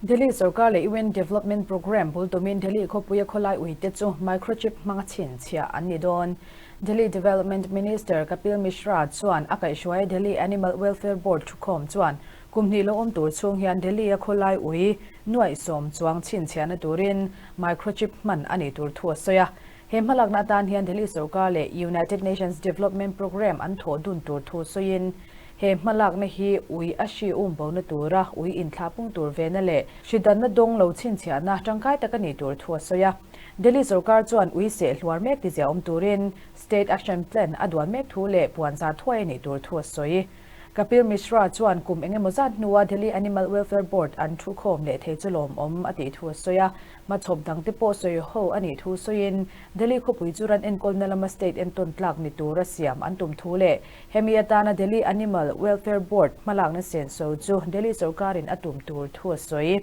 Delhi sorkar leh UN Development Programme bul tumin Delhi khawpuia khawlai uite chu microchip hmanga chhinchhiah an ni dawn. Delhi Development Minister Kapil Mishra chuan a kaihhruai Delhi Animal Welfare Board thukhawm chuan kum hnih lo awm tur chhung hian Delhi-a khawlai ui nuaih sawm chuang chhinchhiahna turin microchip hman a nih tur thu a sawi a. He hmalakna atan hian Delhi sorkar leh United Nations Development Programme an thawh dun tur thu sawiin he hmalakna hi ui a hri um bona tura ui inthlah pung tur vena leh hri danna dawng lo chhinchhiahna tangkai tak a nih tur thu a sawi a. Delhi sorkar chuan ui seh hluar mek tizia awm turin State Action Plan a duan mek thu leh puanzar thuai a nih tur thu a sawi. Kapil Mishra chuan kum eng emaw zat hnua Delhi Animal Welfare Board an thu khawm leh thei chu lawmawm a tih thu a sawi a. Hmachhawp dangte pawh sawi ho a nih thu sawiin Delhi khawpui chu ran enkawlna lama state entawn tlak ni tura siam an tum thu leh hemi atana Delhi Animal Welfare Board hmalakna senso chu Delhi sorkarin a tum tur thu a sawi.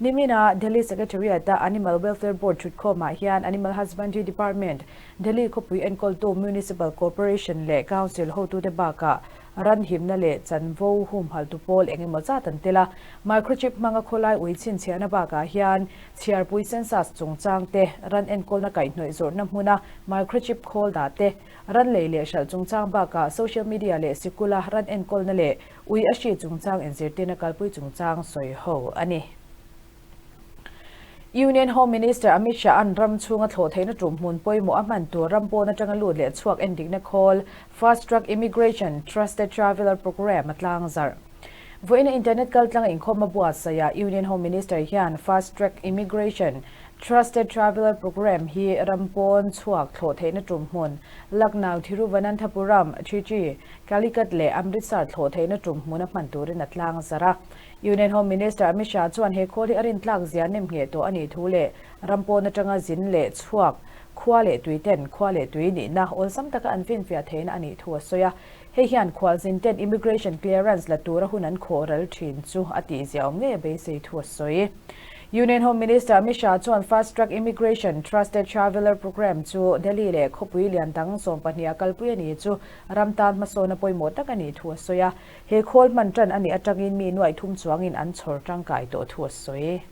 Nimina Delhi Secretariat-a Animal Welfare Board thutkhawmah hian Animal Husbandry Department, Delhi khawpui enkawltu Municipal Corporation leh Council hotute bakah ran himna leh chanvo humhaltu pawl eng emaw zat an tel a. Microchip hmanga khawlai ui chhinchhiahna bakah hian chhiarpui census chungchang te, ran enkawlna kaihhnawih zawrhna hmuna microchip khawl dah te, ran lei leh hralh chungchang bakah social media leh sikula ran enkawlna leh ui a hri chungchang inzirtirna kalpui chungchang sawi ho a ni. Union Home Minister Amit Shah-a'n ram chhunga thlawh theihna tum hmun pawimawh a hman tur ram pawn atanga lut leh chhuak endikna khawl Fast Track Immigration Trusted Traveller Programme a tlang zarh. Vawiina internet kaltlanga inkhawm a buatsaihah Union Home Minister hian Fast Track Immigration Trusted Traveller Programme hi ram pawn chhuak thlawh theihna tum hmun Lucknow, Thiruvananthapuram, Trichy, Calicut leh Amritsar thlawh theihna tum hmun a hman turin a tlang zarh a. Union Home Minister Amit Shah chuan he khawl hi a rintlak zia nem ngheh tawh a nih thu leh ram pawn atanga zin leh chhuak khua leh tui ten khua leh tui nihna awlsam taka an finfiah theihna a nih thu a sawi a. Hei hian khualzin ten immigration clearance la tura hun an khawh ral thin chu a tihzia awm ngei a beisei thu a sawi. Union Home Minister Amit Shah chuan Fast Track Immigration Trusted Traveller Programme chu Delhi leh khawpui lian dang 12 a kalpui a ni chu ram tan hmasawna pawimawh tak a nih thu a sawi a. He khawl hman tan a nih atangin mi nuaih thum chuangin an chhawr tangkai tawh thu a sawi.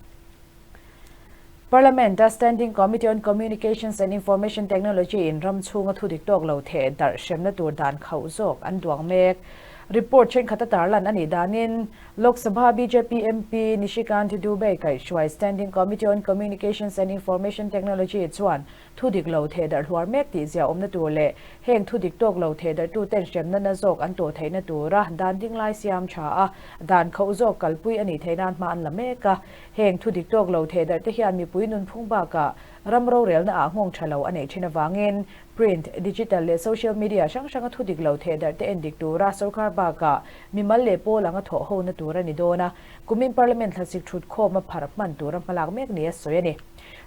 Parliament-a Standing Committee on Communications and Information Technology in ram chhunga thu dik tawk lo theh darh hremna tur dan khauh zawk an duang mek. Report thenkhat a tarlan a nih danin Lok Sabha bjp MP Nishikant Dubey kaihhruai Standing Committee on Communications and Information Technology chuan Thu dik lo theh darh hluar mek tih zia awmna tur leh heng thu dik tawk lo theh darhtu ten hremna na zawk an tawh theihna tura dan ding lai siam tha a, dan khauh zawk kalpui a nih theih nan hma an la mek a. Heng thu dik tawk lo theh darh te hian mipui nunphung bakah ram rorelna ah nghawng tha lo a neih thin avangin print, digital leh social media hrang hranga thu dik lo theh darh te en dik tura sorkar bakah mimal leh pawl anga thawh hona tur a ni dawn a, kumin Parliament thlasik thutkhawm a pharh hman tura hmalak mek ni a sawi a ni.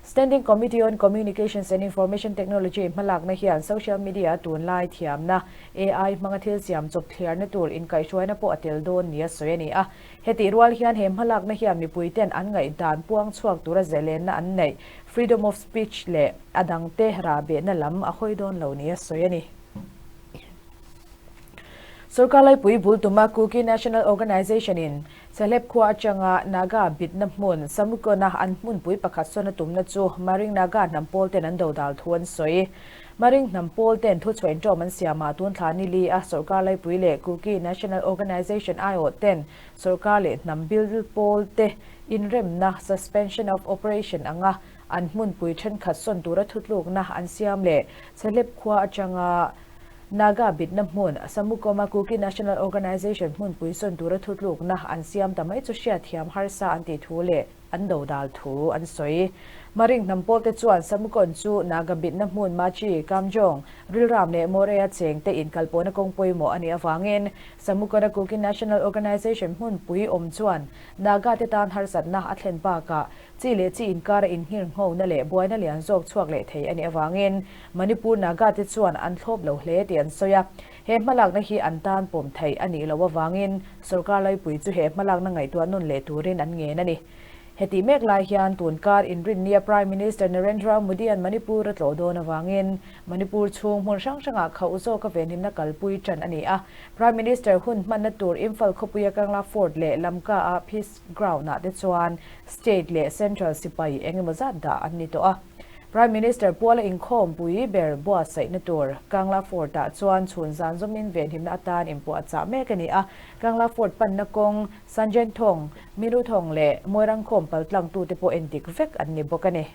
Standing Committee on Communications and Information Technology hmalakna hian social media tunlai thiamna, AI hmanga thil siam chawp thliarna tur inkaihhruaina pawh a tel dawn nia sawi a ni a. Hetih rual hian he hmalakna hian mipuiten an ngaihdan puang chhuak tura zelenna an neih, freedom of speech, leh a dangte rahbehna lam a hawi dawn lo nia sawi a ni. Sorkar laipui bul tuma Kuki National Organisation-in Sehlep khua atanga Naga bitna hmun Samukona an hmunpui pakhat sawn a tumna chu Maring Naga hnam pawl ten an dodal thu an sawi. Maring hnam pawl ten thuchhuah inṭawm an siamah tun thla ni li a sorkar laipui leh Kuki National Organisation aiawh ten sorkar leh hnam bil pawl te inremna suspension of operation anga an hmunpui thenkhat sawn tura thutlukna an siam leh Sehlep khua atanga Naga bitna hmun, Samukoma Kuki National Organisation hmunpui sawn tura thutlukna an siam ta mai chu hriatthiam harsa an tih thu leh an dodal thu an sawi. Maring hnam pawlte chuan Samukon chu Naga bitna hmun Machi, Kamjong, Rilram leh Morea chengte inkalpawhna kawng pawimawh a nih avangin Samukona Kuki National Organisation hmunpui awm chuan Naga te tan harsatna a thlen bakah Chi leh chi inkara innghirnghona leh buaina lian zawk chhuak leh thei a nih avangin Manipur Naga te chuan an thlawp lo hle tih an sawi a. He hmalakna hi an tan pawm theih a nih loh avangin sorkar laipui chu he hmalakna ngaihtuah nawn leh turin an ngen a ni. Hetih mek lai hian tun kar inrinnia Prime Minister Narendra Modi-a'n Manipur a tlawh dawn avangin Manipur chhung hmun hrang hrangah khauh zawka venhimna kalpui ṭan a ni a. Prime Minister hun hmanna tur Imphal khawpuia Kangla Fort leh Lamka-a Peace Ground-ah te chuan State leh Central sipai eng emaw zat dah an ni tawh a. Prime Minister puala inkhawmpui ber buatsaihna tur Kangla Fort-ah chuan chhun zan zawmin venhimna atan inpuahchah mek a ni a. Kangla Fort panna kawng, Sanjenthawng, Minuthawng leh Moirangkhawm paltlangtute pawh endik vek an ni bawk a ni.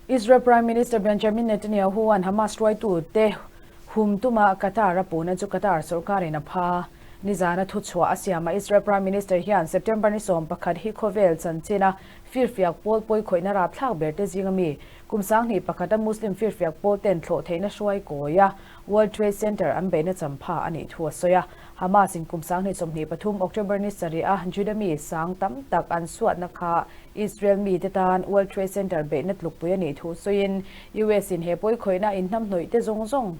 Israel Prime Minister Benjamin Netanyahu-a'n Hamas hruaitute hum tuma Qatar a puhna chu Qatar sorkarin a pha. Nizana thuchhuah a siamah Israel Prime Minister hian September ni 11 hi khawvel chanchina firfiak pawl pawikhawihna rapthlak ber te zinga mi kum 21 a Muslim firfiak pawl ten thlawh theihna hruai kawia World Trade Center an beihna champha a nih thu a sawi a. Hamas in kum 2023 October ni sarih a Juda mi sang tam tak an suatna kha Israel mite tan World Trade Center beihna tlukpui a nih thu sawiin US in he pawikhawihna inhnamhnawih te zawng zawng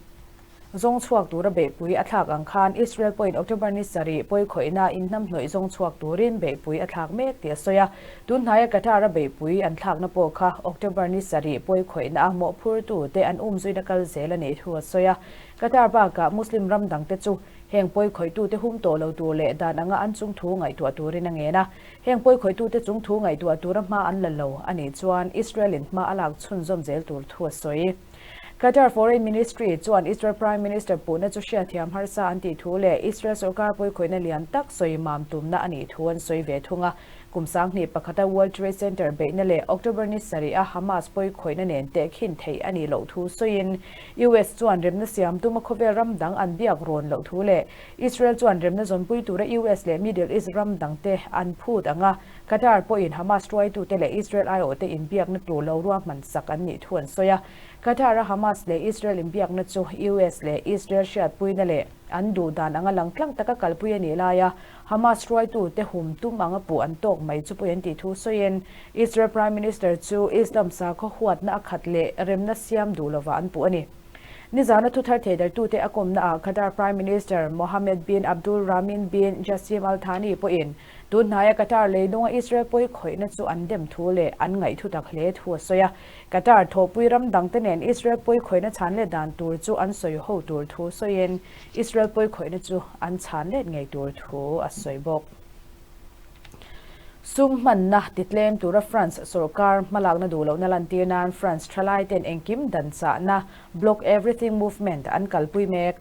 zawng chhuak tura beihpui a thlak ang khan Israel pawhin October ni sarih pawikhawihna inhnamhnawih zawng chhuak turin beihpui a thlak mek tih a sawi a. Tunhnaia Qatar-a beihpui an thlakna pawh kha October ni sarih pawikhawihna a mawhphurtute an umzuina kal zel a nih thu a sawi a. Qatar bakah Muslim ram dangte chu heng pawikhawitute hum tawh lo tur leh dan anga an chungthu ngaihtuah turin a ngen a. Heng pawikhawitute chung thu ngaihtuah tura hma an la lo a nih chuan Israel-in hma a lak chhunzawm zel tur thu a sawi. Qatar Foreign Ministry chuan Israel Prime Minister puhna chu hriatthiam harsa an tih thu leh Israel sorkar pawikhawihna lian tak sawi mam tumna a nih thu an sawi ve thung a. Kum 21-a World Trade Center beihna leh October ni sarih a Hamas pawikhawihna nen tehkhin theih a nih loh thu sawiin US chuan remna siam tuma khawvel ram dang an biak rawn loh thu leh Israel chuan remna zawnpui tura US leh Middle East ram dangte an phut ang a, Qatar pawhin Hamas hruaitute leh Israel aiawhte inbiakna tur lo ruahman sak an nih thu an sawi a. Qatar-a Hamas leh Israel inbiakna chu US leh Israel hriatpuina leh an duh dan anga lang tlang taka kalpui a nih laia Hamas hruaitute hum tum anga puh an tawk mai chu pawi an tih thu sawiin Israel Prime Minister chu Islam sakhaw huatna a khat leh remna siam duh lovah an puh a ni. Nizana thuthar theidartute a kawmnaah Qatar Prime Minister Mohammed bin Abdul Rahman bin Jassim Al Thani pawhin tun hnaia Qatar leilunga Israel pawi khawihna chu an dem thu leh an ngaih thu tak hle thu a sawi a. Qatar thawhpui ram dangte nen Israel pawi khawihna chhan let dan tur chu an sawi ho tur thu sawiin Israel pawi khawihna chu an chhan let ngei tur thu a sawi bawk. Sum hmanna titlem tura France sorkar hmalakna duh lohna lantir nan France thalaiten engkim dan chahna Block Everything Movement an kalpui mek.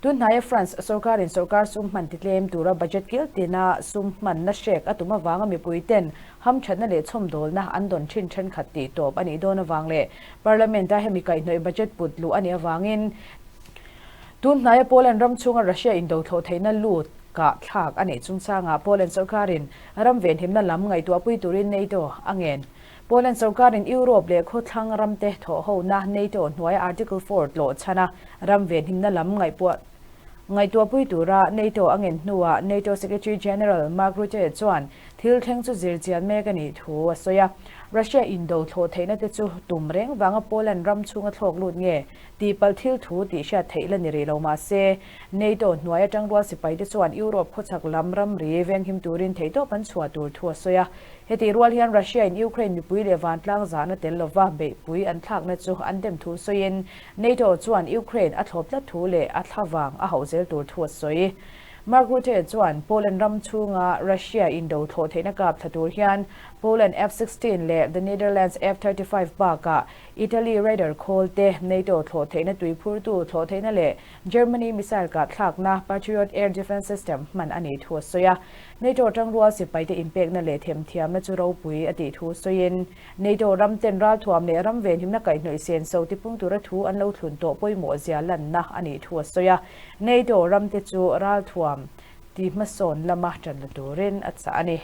Tun hnaia France sorkarin sorkar sum hman titlem tura budget kil tina sum hmanna hrek a tum avanga mipuiten hamthatna leh chhawmdawlna an dawn thin thenkhat tih tawp a nih dawn avang leh Parliament-a hemi kaihhnawih budget put luh a nih avangin Tun hnaia Poland ram chhunga Russia indothlawh theihna lut kah thlak a neih chungchangah Poland sorkarin ram venhimna lam ngaihtuahpui turin NATO a ngen. Poland sorkarin Europe leh khawthlang ramte thawhhona NATO hnuaia Article Four tlawh chhana ram venhimna lam ngaihtuahpui tura NATO a ngen hnuah NATO Secretary General Mark Rutte chuan thil thleng chu zirchian mek a nih thu a sawi a. Russia indothlawh theihna te chu tum reng vanga Poland ram chhunga thlawk lut nge Tihpalh thil thu tih hriat theih la ni rih lo mah se, NATO hnuai atang rual sipaite chuan Europe khawchhak lam ramri venghim turin theihtawp an chhuah tur thu a sawi a. Hetih rual hian Russia-in Ukraine mipui leh vantlang zahna tel lova beihpui an thlakna chu an dem thu sawiin, NATO chuan Ukraine a thlawp tlat thu leh a thla vang a hauh zel tur thu a sawi. Mark Rutte chuan Poland ram chhunga Russia indo thlawh theihna kap thla tur hian Poland F-16 leh The Netherlands F-35 bakah Italy radar khawl te, NATO thlawh theihna tuiphurtu thlawh theihna leh Germany missile kah thlakna Patriot air defence system hman a nih thu a sawi a. NATO tangrual sipaite inpekna leh themthiamna chu ropui a tih thu sawiin, NATO ram ten ralthuam leh ram venhimna kaihhnawih senso tipung tura thu an lo thlun tawh pawimawh zia lanna a nih thu a sawi a. NATO ramte chu ralthuam ti hmasawn lama tan la turin a chah a ni.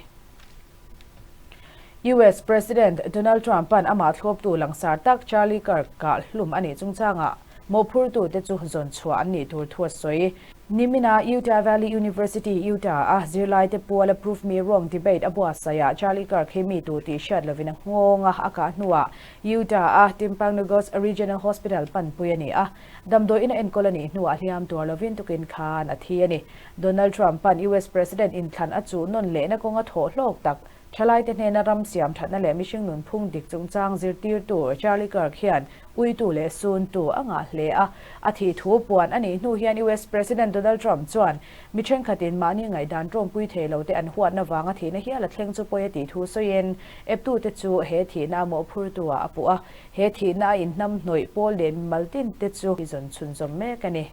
US President Donald Trump-a'n amah thlawptu langsar tak Charlie Kirk kah hlum a nih chungchangah mawhphurtute chu zawn chhuah an nih tur thu a sawi. Nimina Utah Valley University, Utah, a zirlaite puala Prove Me Wrong debate a buatsaihah Charlie Kirk hi mi tu tih hriat lovin a nghawng a, a kah hnuah Utah a Timpanogos Regional Hospital panpui a ni a. Damdawiin a enkawl a nih hnuah hliam tuar lovin tukin khan a thi a ni. Donald Trump-a'n US President inthlan a chuh nawn lehna kawnga thawh hlawk tak Thalaite hnena ram siam thatna leh mihring nunphung dik chungchang zirtirtu Charlie Kirk hian uitu leh suntu a ngah hle a. A thih thu puan a nih hnu hian US President Donald Trump chuan mi thenkhatin mahni ngaihdan tawmpui thei lo te an huatna vanga thihna hial a thleng chu pawi a tih thu sawiin eptute chu he thihna a mawhphurtu ah a puh a. He thihna a inhnamhnawih pawl leh mimal tin te chu i zawn chhunzawm mek a ni.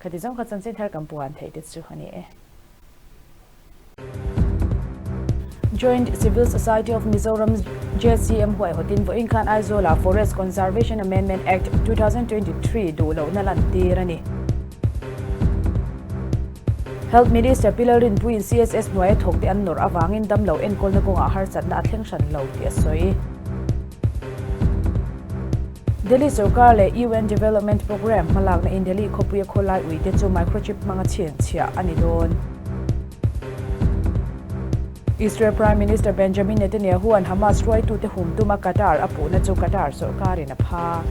Khati zawng kha chanchin thar kan puan theih te chu a ni e. Joint Civil Society of Mizoram, JCM, huaihawtin vawiin khan Aizawlah Forest Conservation Amendment Act, 2023 duh lohna lantir a ni. Health Minister Pi Lalrinpuiin CSS hnuaia thawkte an nawrh avangin damlo enkawlna kawngah harsatna a thleng hran lo tih a sawi. Delhi sorkar leh UN Development Programme hmalakna in Delhi khawpuia khawlai uite chu microchip hmanga chhianchhiah a ni dawn. Israel Prime Minister Benjamin Netanyahu-a'n Hamas hruaitute hum tuma Qatar a puhna chu Qatar sorkarin a pha.